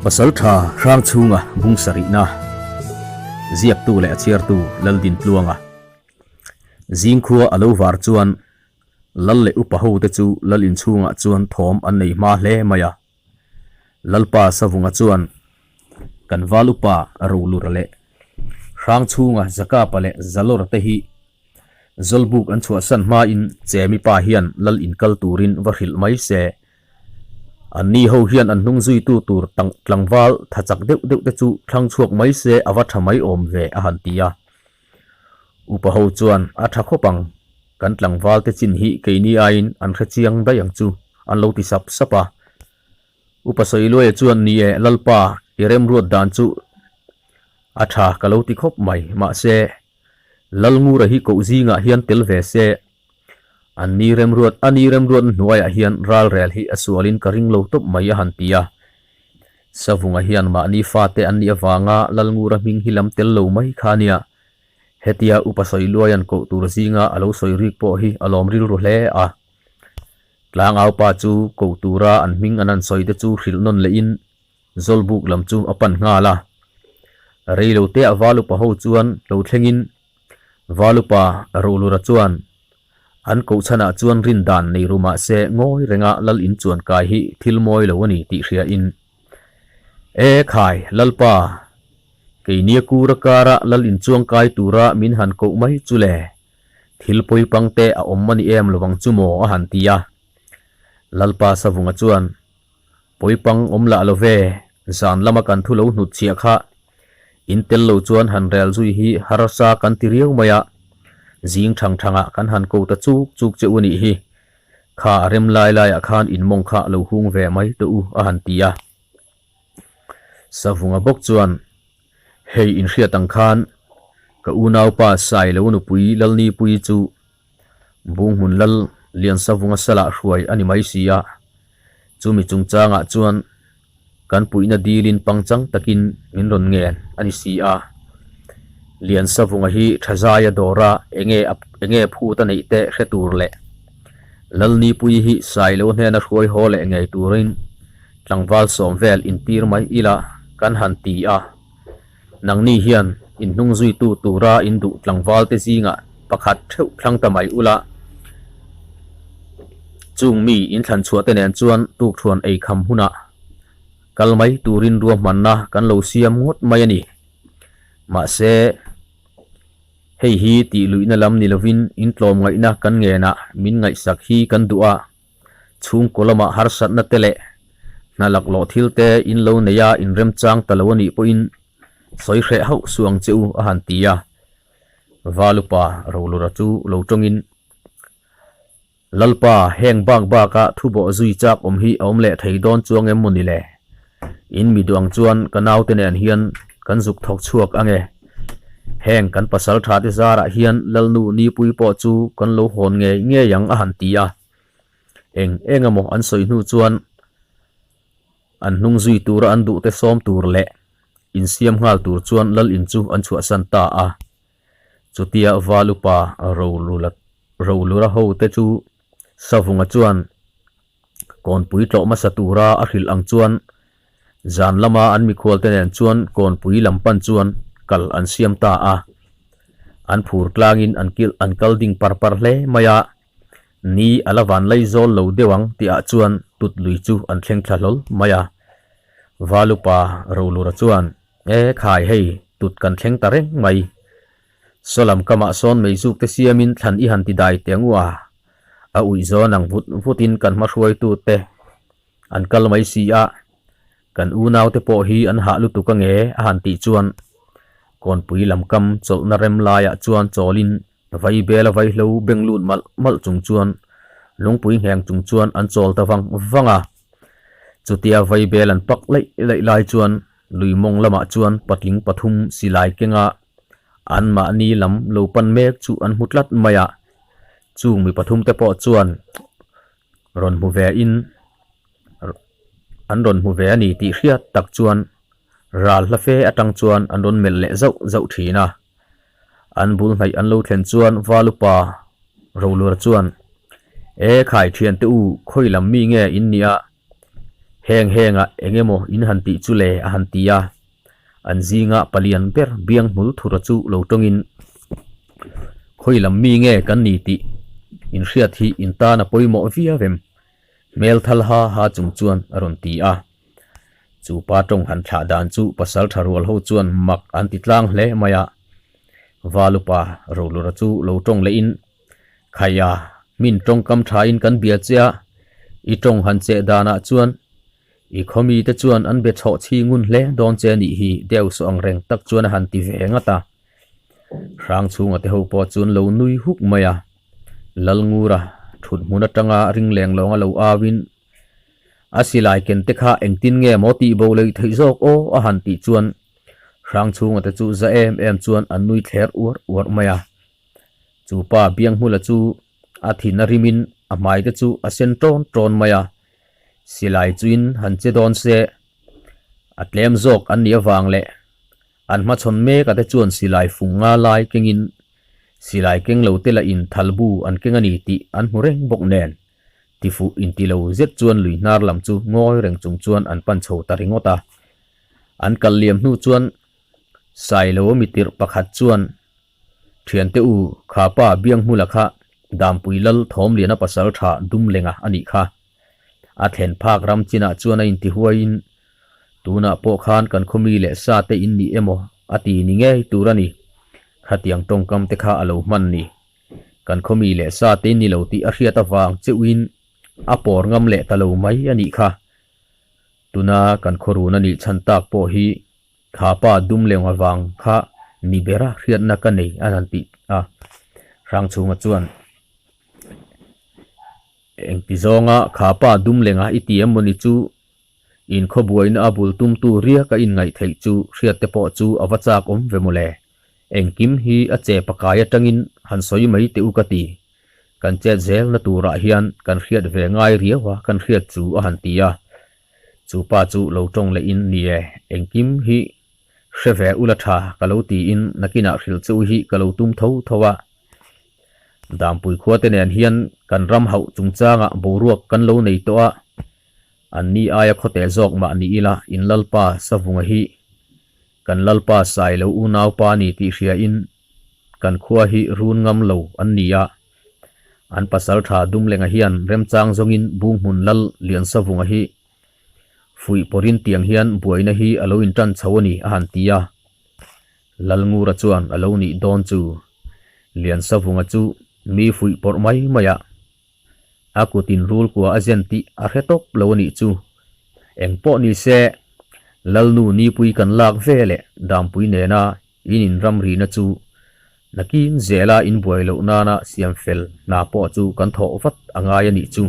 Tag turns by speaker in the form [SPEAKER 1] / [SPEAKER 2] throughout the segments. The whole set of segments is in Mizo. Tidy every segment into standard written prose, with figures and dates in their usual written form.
[SPEAKER 1] Pasaltha Hrangchhunga bung sarihna ziaktu leh a chhiartu Laldintluanga Zingkhua a lo var chuan Lal leh upa ho te chu Lal inchhungah chuan thawm an nei hma hle mai a. Lalpa Savunga chuan kan val upa Rolura leh Hrangchhunga Zakapa leh Zalawra te hi Zawlbuk an chhuahsan hmain Chemi pa hian Lal inkal turin va hrilh mai se. Anni ho hian an hnung zuitu tur tlangval tha chak deuh deuh te chu thlang chhuak mai se a va tha mai awm ve a han ti a. Upa ho chuan a tha khawp ang, kan tlangval te chin hi keini aiin an hre chiang daih ang chu an lo ti sap sap a. Upa Sawiluaia chuan ni e Lalpa i remruat dan chu a tha ka lo ti khawp mai mahse Lalngura hi koh zingah hian tel ve se An ni remruat a ni remruatna hnuaiah hian ralrel hi a sualin ka ring lo tawp mai a han ti a. Savunga hian mahni fate an nih avanga Lalngura hming hi lam tel lo mai kha a nia. Hetia Upa Sawiluaia'n koh tur zinga a lo sawi rik pawh hi a lawm rilru hle a. Tlangaupa chu koh tura an hming an han sawi te chu hrilh nawn lehin Zawlbuk lam chu a pan nghal a. Reiloteah Valupa ho chuan lo thlengin Valupa Rolura chuan an kohchhanah chuan rin dan nei ru mah se ngawi renga lal in chuan kai hi thil mawi lo a ni tih hria in E khai Lalpa keinia kura kara lal in chuang kai tura min han koh mai chu le thil pawi pang te a awm a ni em lovang chu maw a han ti a. Lalpa Savunga chuan Pawipang awm lah lo ve, zan lama kan thu lo hnut chhiah kha in tel lo chuan han rel zui hi harsa kan ti riau mai a, zing thang thangah kan han ko ta chuk chuk che u nih hi, kha a rem lai laiah khan in mawng kha lo hung ve mai tawh u a han ti a. Savunga bawk chuan, Hei in hriat ang khan ka unaupa Sailo nupui Lalnipuii chu Bunghmun lal Liansavunga salah hruai a ni mai si a, chumi chungchangah chuan kan puihna dilin pangchang takin min rawn ngen a ni si a. Liansavunga hi Thazaia dawra enge enge phut a neih te hre tur leh Lalnipuii hi Sailo hnena hruai haw leh ngei turin tlangval sawm vel intir mai ila kan han ti a. Nangni hian in hnung zuitu tura in duh tlangval te zingah pakhat theuh thlang ta mai ula, chung mi in thlan chhuah te nen chuan tukthuan ei kham hunah kal mai turin ruahmanna kan lo siam ngawt mai a ni. Mahse, hei hi tih luihna lam ni lovin in tlawmngaihna kan ngenah min ngaihsak hi kan duh a. Chhungkaw lamah harsatna te leh hna laklawh thil te in lo nei a in remchang ta lo a nih pawhin sawi hreh hauh suh ang che u a han ti a. Valupa Rolura chu lo tawngin, Lalpa, heng bak baka thu bawh zui chak awm hi a awm leh thei dawn chuang em maw ni le? In mi duang chuan ka naute nen hian kan zuk thawk chhuak ang e. Heng kan pasal tha te zarah hian Lalnu Nipui pawh chu kan lo hawn ngei ngei ang a han ti a. Eng eng emaw an sawi hnu chuan an hnung zui tura an duhte sawm tur leh insiam nghal tur chuan lal in chu an chhuahsan ta a. Chutia Val upa Rolura ho te chu Savunga chuan Kawnpui tlawh hmasa tura a hrilh ang chuan zan lama an mikhualte nen chuan Kawnpui lam pan chuan kal an siam ta a. An phur tlangin an kilh an kal ding par par hle mai a. Ni a la van lei zawl lo deuh ang tihah chuan tut lui chu an thleng thla hlawl mai a. Valupa Rolura chuan, E khai hei, tut kan thleng ta reng mai. Sawlam kamah sawn meizuk te siamin thlan i han ti dai teh ang u a. A uih zawn ang vut vutin kan hmahruaitu te an kal mai si a, kan unaute pawh hi an hah lutuk ange a han tih chuan Kawnpui lam kam chawlhna rem laiah chuan chawlin Vai bela vaihlo beng lut malh malh chung chuan lungpui ngheng chung chuan an chawl ta vang vang a. Chutia vai bel an pak laih laih lai chuan lui mawng lamah chuan patling pathum silai kenga anmahni lam lo pan mek chu an hmu tlat mai a. Chung mi pathum te pawh chuan rawn hmu ve in an rawn hmu ve a ni tih hriat tak chuan ral hla fe atang chuan an rawn melh leh zauh zauh thin a. An bul hnaih an lo thlen chuan Valupa Rolura chuan, E khai thiante u, khawi lam mi nge in nia? Heng hengah eng emaw in han tih chu le a han ti a. An zinga palian ber biang hmul thura chu lo tawngin, Khawi lam mi nge kan ni tih in hriat hi in tan a pawimawh viau em? Hmel thal ha ha chung chuan a rawn ti a. Chu pa tawng han thlah dan chu pasal tha rual ho chuan mak an ti tlang hle mai a. Valupa Rolura chu lo tawng lehin, Khaia, min tawngkam thain kan bia che a, i tawng han cheh danah chuan i khawmi te chuan an be chhawh chhi ngun hle dawn che nih hi deuh sawh ang reng tak chuan a han ti ve ngat a. Hrang chhunga te ho pawh chuan lo nui huk mai a. Lalngura thut hmun atanga ring leng lawnga lo auin a silai ken te kha engtin nge maw tih bo lei theih zawk aw a han tih chuan Hrang chhunga te chu za em em chuan an nui thler uar uar mai a. Chu pa Bianghmula chu a thin a rimin a hmai te chu a sen tawn tawn mai a, silai chuin han che dawn se a tlem zawk an nih avang leh an hmachhawn mek a te chuan silai fung nga lai kengin silai keng lo te lahin thalbu an keng a ni tih an hmu reng bawk nen tifuh inti lo zet chuan lui hnar lam chu ngawi reng chung chuan an pan chho ta ringawt a. An kal liam hnu chuan Sailo mitirh pakhat chuan Thiante u, kha pa Bianghmula kha Dampui Lal Thawmliana pasal tha Dumlenga a nih kha. A thlen phak ram chinah chuan a intihuaiin, Tunah pawh khan kan khawmi leh sa te in nih emaw a ti ni ngei tur a ni. Khatiang tawngkam te kha a lo hman ni. Kan khawmi leh sa te in ni lo tih a hriat avang cheuhin a pawr ngam leh ta lo mai a nih kha. Tuna kan khawrun a nih chhan tak pawh hi Kha pa dum leng avang kha ni bera hriatna ka nei a han tih a, Hrangchhunga chuan engti zawnga kha pa dum lenga i ti em mawni chu inkhawbuaina a bul tumtu riak a inngaih theih chu hriat te pawh chu a va chak awm ve mawle. Engkim hi a che pakai atangin han sawi mai teh u ka ti. Kan chet zelna turah hian kan hriat ve ngai riau a kan hriat chu a han ti a. Chu pa chu lo tawng leh in ni e, engkim hi hre ve ula tha ka lo tiin nakinah hrilh che u hi ka lo tum tho tho a. Dampui khua te nen hian kan ram hauh chungchangah boruak kan lo nei tawh a, an ni aia khawte zawk mah ni ila in Lalpa Savunga hi kan Lalpa Sailo unaupa ni tih hria in kan khua hi run ngam lo an ni a. An pasal tha Dumlenga hian remchang zawngin Bunghmun Lal Liansavunga hi fuih pawrin tiang hian buaina hi a lo intan chho a ni a han ti a. Lalngura chuan a lo nih dawn chu Liansavunga chu mi fuih pawrh mai mai a, a kutin rul kua a zen tih a hre tawp lo a nih chu. Eng pawh ni se, Lalnu Nipui kan lak ve leh Dampui nena In inramrihna chu nakin zela inbuai loh nana siam fel hna pawh chu kan thawh vat a ngai a nih chu.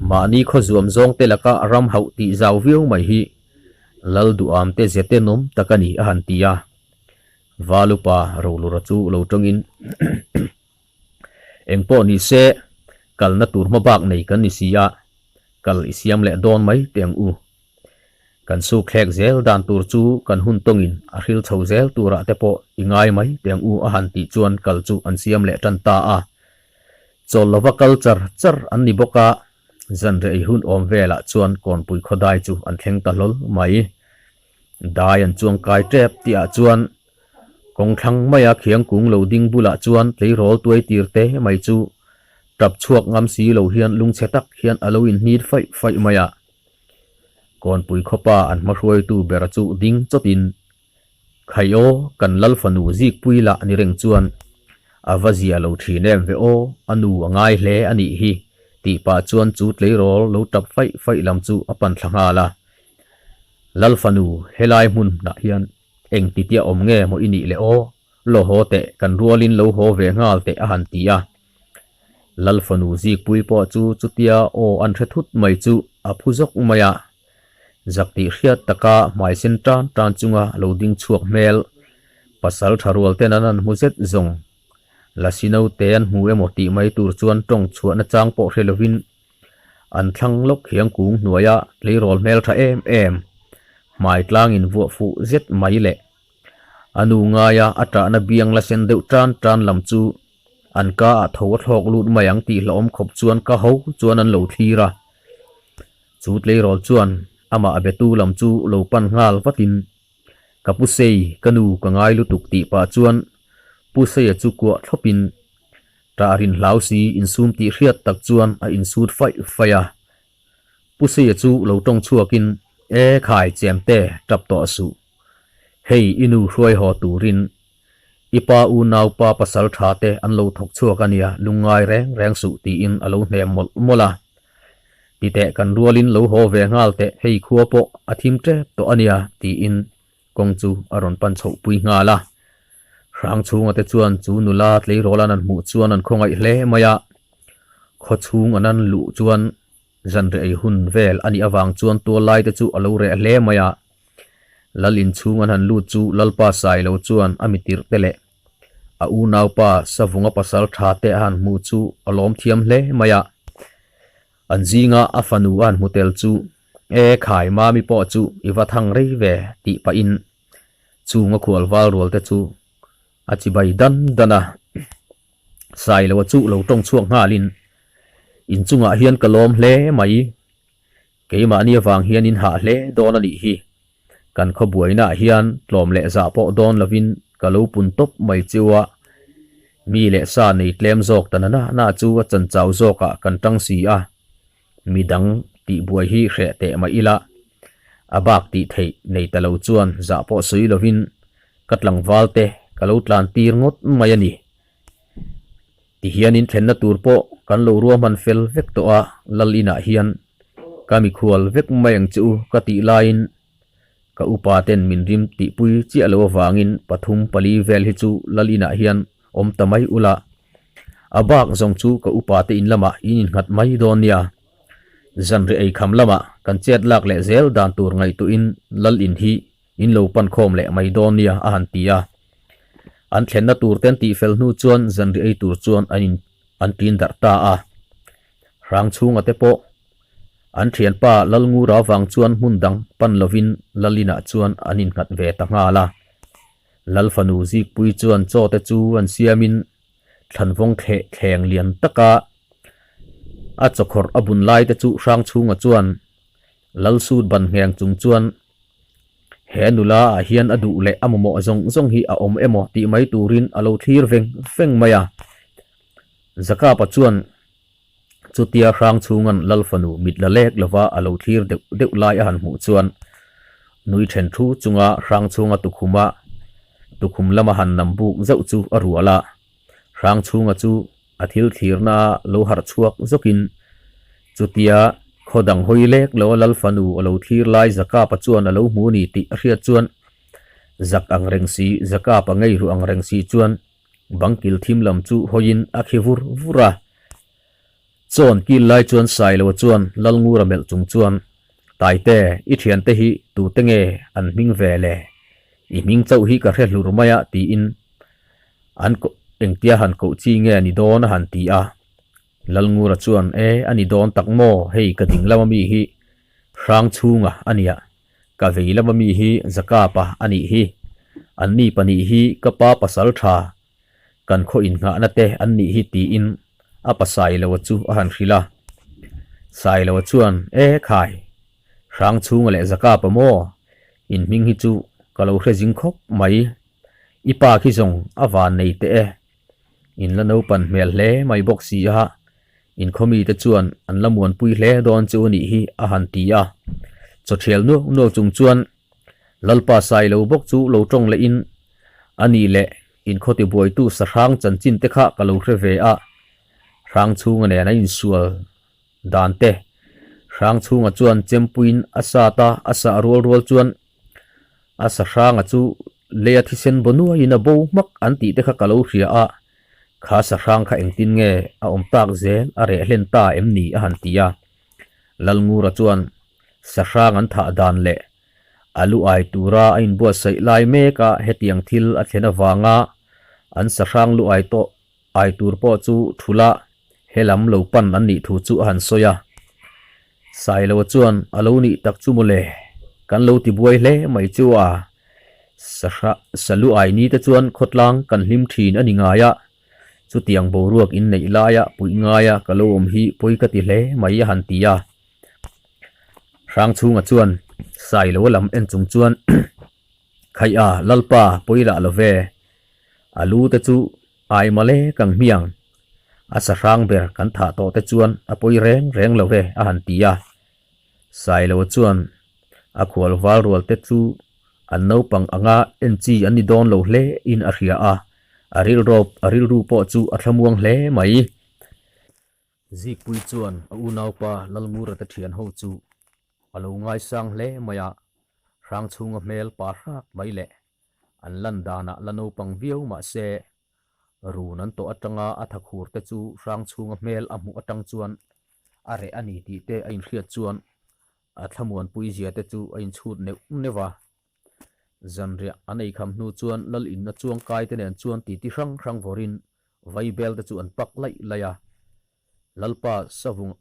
[SPEAKER 1] Mahni khaw zuam zawng te laka ram hauh tih zau viau mai hi Lal duham te ze tenawm tak a ni a han ti a. Valupa Rolura chu lo tawngin Eng pawh ni se kalna tur hma bak nei kan ni si a, kal i siam leh dawn mai teh ang u. Kan suk thlek zel dan tur chu kan hun tawngin a hril chho zel turah te pawh i ngai mai teh ang u a han tih chuan kal chu an siam leh tan ta a. Chawl lova kal char char an ni bawk a, zanreh ei hun awm velah chuan Kawnpui khawdai chu an thleng ta hlawl mai. Dai an chuang kai tep tihah chuan kawng thlang maia khiang kung lo ding bulah chuan tleirawl tuai tir te mai chu tap chhuak ngam si lo hian lungchhe tak hian a lo inhnit faih faih mai a. Kawnpui khawpa an hmahruaitu bera chu ding chawtin, Khai aw, kan lal fanu zikpui lah ni reng chuan a va zia lo thin em ve aw, a nu a ngai hle a nih hi, tih pah chuan chu tleirawl lo tap faih faih lam chu a pan thla nghal a. Lal fanu, helai hmunah hian eng titia awm nge maw i nih le aw, lo haw teh, kan rualin lo haw ve nghal teh a han ti a. Lal fanu zikpui pawh chu chutia aw an hre thut mai chu a phu zawk mai a. Zak tih hriat taka hmai sen tan tan chunga lo ding chhuak hmel, pasal tha rual ten an han hmu zet zawng. Lasi naute an hmu emaw tih mai tur chuan tawng chhuahna chang pawh hre lovin an thlang lawk hiang kung hnuaia tleirawl hmel tha em em, hmai tlangin vuah fuh zet mai leh a nu ngaia a tahna biang la sen deuh tan tan lam chu An ka ah tho a thlawk lut mai ang tih hlauhawm khawp chuan ka ho chuan an lo thlir a. Chu tleirawl chuan amah betu lam chu lo pan nghal vatin, Ka pu Sei, ka nu ka ngai lutuk tih pah chuan Pu Seia chu kuah thlawpin ṭah rin hlau si insum tih hriat tak chuan a insut faih faih a. Pu Seia chu lo tawng chhuakin, E khai chemte, ṭap tawh suh. Hei i nu hruai haw turin i pa unaupa pasal tha te an lo thawk chhuak a nia, lungngai reng reng suh tiin a lo hnem mawlh mawlh a. Titeh kan rualin lo haw ve nghal teh hei khua pawh a thim tep tawh a nia tiin kawng chu a rawn pan chhoh pui nghal a. Hrang chhunga te chuan chu nula tleirawl an an hmuh chuan an khawngaih hle mai a. Khaw chhung an an luh chuan Zanriah ei hun vel a nih avang chuan tual lai te chu a lo reh hle mai a. Lal inchhung an han lut chu Lalpa Sailo chuan a mitirh te leh a unaupa Savunga pasal tha te a han hmuh chu a lawm thiam hle mai a. An zinga a fanu a han hmu tel chu, E khai Mami pawh chu i va thang rei ve tih pahin chung a khual val rual te chu a chibai dan dan a. Sailoa chu lo tawng chhuak nghalin, Inchungah hian ka lawm hle mai. Keimahni avang hian in hah hle dawn a nih hi. Kan khawbuainaah hian tlawm leh zah pawh dawn lovin ka lo pun tawp mai chiu a. Mi leh sa nei tlem zawk ta na na chu a chanchau zawkah kan tang si a. Mi dang tihbuai hi hreh teh mah ila, a bak tih theih nei ta lo chuan zah pawh sawi lovin ka tlangval te ka lo tlan tir ngawt mai a ni. Tihianin thlenna tur pawh kan lo ruahman fel vek tawh a, Lal inah hian ka mikhual vek mai ang che u ka tih laiin ka upa ten min rim tihpui chiah lo avangin pathum pali vel hi chu Lal inah hian awm ta mai ula, a bak zawng chu ka upa te in lamah in innghat mai dawn nia. Zanriah eikham lamah kan chet lak leh zel dan tur ngaihtuahin Lal in hi In lo pan khawm leh mai dawn nia a han ti a. An thlenna tur ten tih fel hnu chuan zanriah ei tur chuan an in an ṭin darh ta a. Hrang chhunga te pawh an ṭhianpa Lalngura vang chuan hmun dang pan lovin Lal inah chuan an innghat ve ta nghal a. Lal fanu Zikpui chuan chaw te chu an siamin thlanvawng thleh thleng lian taka a chawkhawrh a bun lai te chu Hrang chhunga chuan Lal sut ban ngheng chung chuan He nula ah hian a duh leh a mamawh zawng zawng hi a awm emaw tih mai turin a lo thlir veng veng mai a. Zakapa chuan chutia hrang chhungan Lal fanu mit la lek lova a lo thlir deuh deuh lai a han hmuh chuan nui then thu chunga hrang chhunga tukhuma tukhum lama han nam buk zauh chu a rual a. Hrang chhunga chu A thil thlirna lo harh chhuak zawkin chutia khaw dang hawi lek lo a lal fanu a lo thlir lai Zakapa chuan a lo hmu ni tih a hriat chuan zak ang reng si, Zakapa ngei ruh ang reng si chuan bangkil thim lam chu hawiin a khi vur vur a. Chawn kil lai chuan Sailoa chuan Lalngura melh chung chuan, Taite, i thiante hi tute nge an hming ve le? I hming chauh hi ka hre hlur mai a tiin An koh engtia han koh chi nge a ni dawn a han ti a. Lalngura chuan, E, a ni dawn tak maw, hei ka ding lama mi hi Hrangchhunga a nia, ka vei lama mi hi Zakapa a nih hi, an ni pahnih hi ka pa pasal tha, kan khaw innghahna te an nih hi tiin a pa Sailoa chu a han hrilh a. Sailoa chuan, E khai, Hrangchhunga leh Zakapa maw, in hming hi chu ka lo hre zing khawp mai. I pa khi zawng a van nei teh e. In la naupan hmel hle mai bawk si a, in khaw mite chuan an la muanpui hle dawn chu a nih hi a han ti a. Chawthial nuau nuau chung chuan Lalpa Sailo bawk chu lo tawng leh in a nih leh in khaw tibuaitu sahrang chanchin te kha ka lo hre ve a, hrang chhunga nen a insual dan te. Hrang chhunga chuan chempuiin a sat a, a sah rual rual chuan a sa hranga chu leia thisen baw nuaiin a bo hmak an tih te kha ka lo hria a, kha sa hrang kha engtin nge a awm tak zel a reh hlen ta em ni a han ti a. Lalngura chuan sa hrang an thah dan leh a lu ai tura a inbuatsaih lai mek a hetiang thil a thlen avanga an sa hrang lu ai tawh Ai tur pawh chu thula he lam lo pan an nih thu chu a han sawi a. Sailoa chuan a lo nih tak chu mawle, kan lo ti buai hle mai chu a. Sahra salu ai ni te chuan khawtlang kan hlim thin a ni ngai a, chutiang boruak in neih laia puih ngaia ka lo awm hi pawi ka ti hle mai a han ti a. Hrangchhunga chuan Sailoa lam en chung chuan Khaih a, Lalpa, pawi lah lo ve. A lu te chu ai male kang hmiang. A sahrang ber kan thah tawh te chuan a pawi reng reng lo ve a han ti a. Sailoa chuan a khual val rual te chu an naupang anga en chi an ni dawn lo hle in a hria a, a rilrawp a rilru pawh chu a thlamuang hle mai. Zikpui chuan a unaupa Lalngura te thian ho chu a lo ngaisang hle mai a, Hrangchhunga hmel pa hrak mai leh an lan danah la naupang viau mah se, run an tawh atanga a thakhur te chu Hrangchhunga hmel a hmuh atang chuan a reh a ni tih te a inhriat chuan a thlamuanpui zia te chu a inchhut neuh neuh a. Zanriah an eikham hnu chuan Lal inna chuangkai te nen chuan titi hrang hrang vawrin Vaibel te chu an pak laih laih a. Lalpa Savung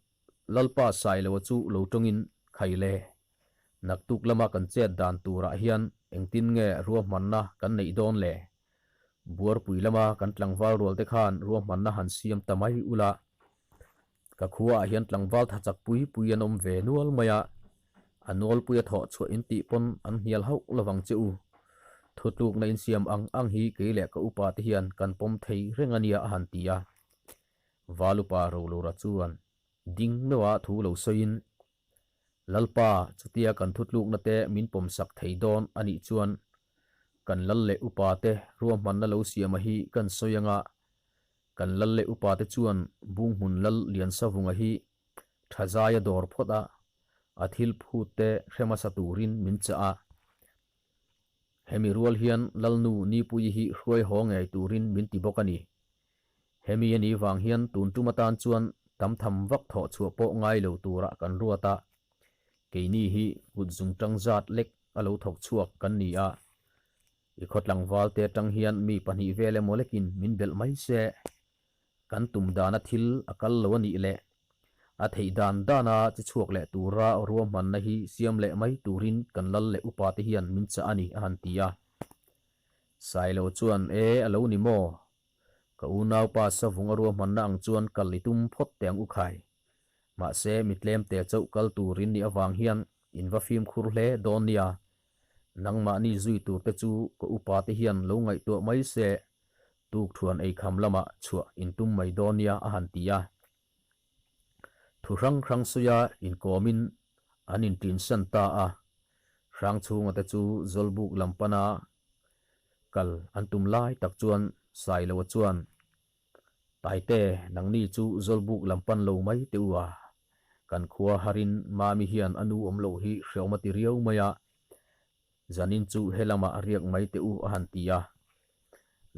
[SPEAKER 1] Lalpa Sailoa chu lo tawngin khai le. Naktuk lama kan chet dan turah hian engtin nge ruahmanna kan neih dawn le? Buarpui lama kan tlangval rual te khan ruahmanna han siam ta mai ula. Ka khuaah hian tlangval tha chak pui pui an awm ve nual mai a, a nualpui a thawh chhuah in tih pawn an hnial hauh lovang che u. Thutlukna insiam ang ang hi kei leh ka upa te hian kan pawm thei reng a nia a han ti a. Valupa Rolura chuan ding meuha thu lo sawiin, Lalpa, chutia kan thutlukna te min pawmsak thei dawn a nih chuan kan lal leh upa te ruahmanna lo siama hi kan sawi anga Kan lal leh upa te chuan Bunghmun lal Liansavunga hi tha zaia dawr phawt a, a thil phut te hre hmasa turin min chah a. Hemi rual hian Lalnu Nipuii hi hruai haw ngei turin min ti bawk a ni. Hemi a nih vang hian tun tum atan chuan tam tham vak thawh chhuah pawh ngai lo turah kan ruat a, keini hi kut zungtang zat lek a lo thawk chhuak kan ni a. I khaw tlangval te atang hian mi pahnih vel emaw lekin min belh mai se. Kan tum dana thil a kal lo a nih leh a theih dan dana chi chhuak leh tura ruahmanna hi siam leh mai turin kan lal leh upa te hian min chah a ni a han ti a. Sailo chuan E a lo ni maw? Ka unaupa Savunga ruahmanna ang chuan kal i tum phawt teh ang u khai. Mahse mi tlemte chauh kal turin nih avang hian in va fimkhur hle dawn nia. Nangmahni zui tur te chu ka upa te hian lo ngaihtuah mai se, tukthuan eikham lamah chhuah in tum mai dawn nia a han ti a. Thu hrang hrang suia inkawmin an intinsan ta a, Hrangchhunga te chu Zawlbuk lam pana kal an tum lai tak chuan Sailoa chuan, Taite, nangni chu Zawlbuk lam pan lo mai teh u a, kan khua harin Mami hian a nu awm loh hi hreawm a ti riau mai a, zanin chu he lamah riak mai teh u a han ti a.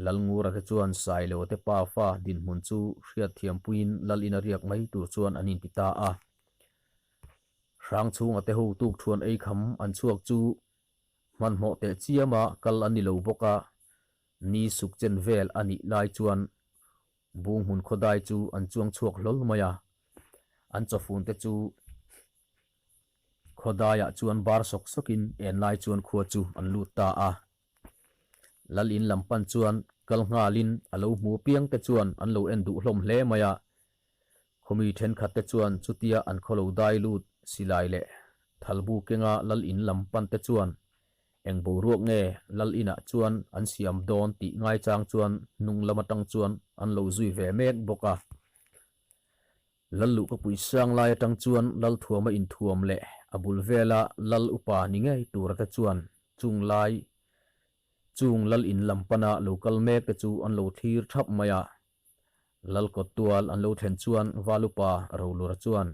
[SPEAKER 1] Lalngura te chuan Sailo te pa fa dinhmun chu hriatthiampuiin Lalina riak mai tur chuan an inti ta a. Hrangchhunga te ho tukthuan eikham an chhuak chu hmanhmawh teh chiama kal an ni lo bawk a, Ni suk chen vel a nih lai chuan Bunghmun khawdai chu an chuang chhuak hlawl mai a, an chawfun te chu khawdaiah chuan bar sawk sawkin en lai chuan khua chu an lut ta a. Lal in lam pan chuan kal nghalin a lo hmu piang te chuan an lo en duh hlawm hle mai a, khawmi thenkhat te chuan chutia an khaw lo dai lut silai leh thalbu kenga lal in lam pan te chuan Eng boruak nge Lal inah chuan an siam dawn tih ngaichang chuan hnung lam atang chuan an lo zui ve mek bawk a. Lal luhkapui sang lai atang chuan Lal thuama inthuam leh a bul vela Lal upa ni ngei tura te chuan chung lai chung Lal in lam pana lo kal mek te chu an lo thlir thap mai a. Lal kawt tual an lo thlen chuan Valupa Rolura chuan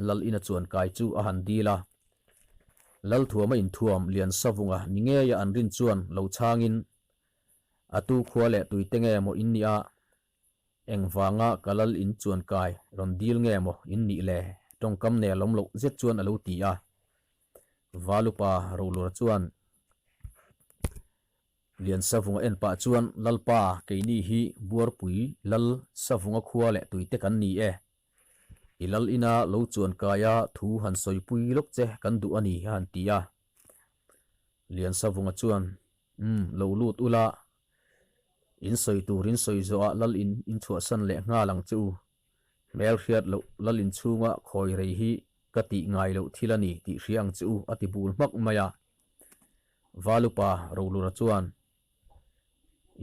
[SPEAKER 1] Lal ina chuan kai chu a han dil a. Lal thuama inthuam lian savunga ni ngeia an rin chuan lo chhangin, A tu khua leh tuite nge maw in nih a? Engvanga ka lal in chuan kai rawn dil nge maw in nih le? Tawngkam nelawm loh zet chuan a lo ti a. Valupa Rolura chuan. Liansavunga en pah chuan, Lalpa, keini hi Buarpui Lal Savunga khua leh tuite kan ni e. I lal ina lo chuan kaia thu han sawipui lawk che kan duh a ni, a han ti a. Liansavunga chuan, Umm, lo lut ula, in sawi tur in sawi zawhah lal in in chhuahsan leh nghal ang che u. Hmelhriat loh lal inchhunga khawi rei hi. Ka tih ngai loh thil a ni tih hria ang che u, a ti bul hmak mai a. Valupa Rolura chuan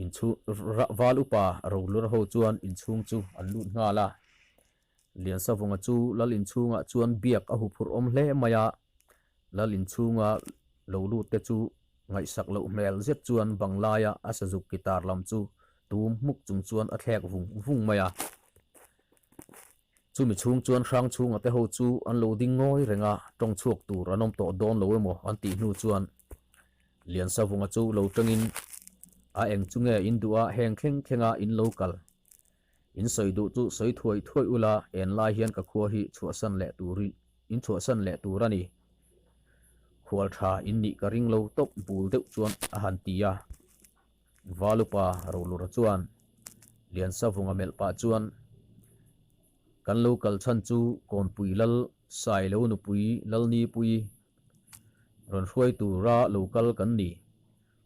[SPEAKER 1] inchhung Val upa Rolura ho chuan inchhung chu an lut nghal a. Liansavunga chu lal inchhungah chuan biak a huphurh awm hle mai a. Lal inchhunga lo lut te chu ngaihsak loh hmel zet chuan bang laia a sazuk guitar lam chu tum hmuk chung chuan a thlek vung vung mai a. Chumi chhung chuan hrang chhunga te ho chu an lo ding ngawi reng a, tawng chhuak tur an awm tawh dawn lo emaw an tih hnu chuan Liansavunga chu lo tangin a eng chu nge in duh a heng thleng thleng a in lo kal. In sawi duh chu sawi thuai thuai ula en lai hian ka khua hi chhuahsan leh tur in chhuahsan leh tur a ni. Khual tha in nih ka ring lo tawp bul deuh chuan a han ti a. Valupa Rolura chuan Liansavunga melh pah chuan Kan lo kal chhan chu Kawnpui Lal Sailo nupui Lalnipui rawn hruai tura lo kal kan ni.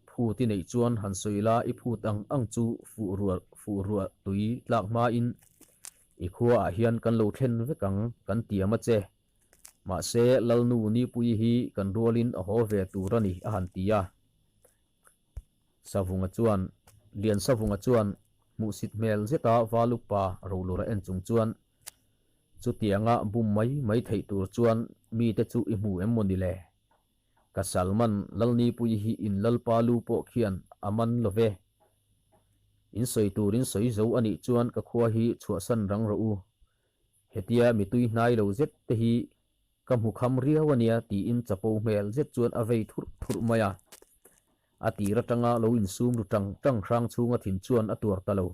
[SPEAKER 1] Phut i neih chuan han sawi la i phut ang ang chu fuh ruah fuh ruah tui tlak hmain i khuaah hian kan lo thlen vek ang kan tiam a che. Mahse Lalnu Nipui hi kan rualin a haw ve tur a ni a han ti a. Savunga chuan Liansavunga chuan hmuhsit hmel zeta Valupa Rolura en chung chuan chutianga bum mai mai theih tur chuan mite chu i hmu em maw ni le? Ka Salman Lalnipui hi in Lalpa lu pawh khian a man lo ve. In sawi tur in sawi zo a nih chuan ka khua hi chhuahsan rang rawh u. Hetia mitui hnai lo zet te hi ka hmu kham riau a nia tiin chapo hmel zet chuan a vei thurh thurh mai a. A tir atanga lo insum ru tang tang hrang chhunga thin chuan a tuar ta lo.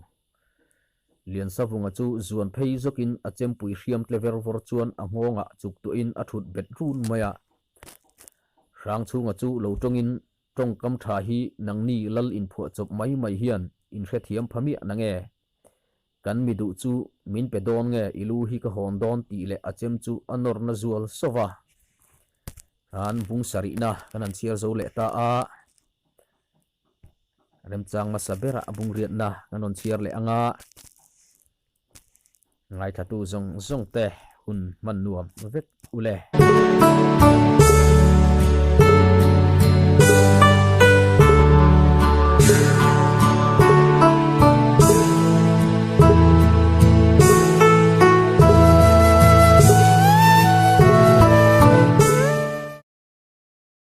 [SPEAKER 1] Liansavunga chu zuan phei zawkin a chempui hriam tle ver vawr chuan a nghawngah chuk tuahin a thut bet run mai a. Hrangchhunga chu lo tawngin tawngkam tha hi nangni lal inphuah chawp mai mai hian in hrethiam pha miah na nge? Kan mi duh chu min pe dawn nge i lu hi ka hawn dawn tih leh a chem chu a nawrna zual sawv a. Khan bung sarihna kan han chhiar zo leh ta a. Remchang hmasa berah a bungriatna kan rawn chhiar leh ang a. Ngaithatu zawng zawng te hun hman nuam vek u le.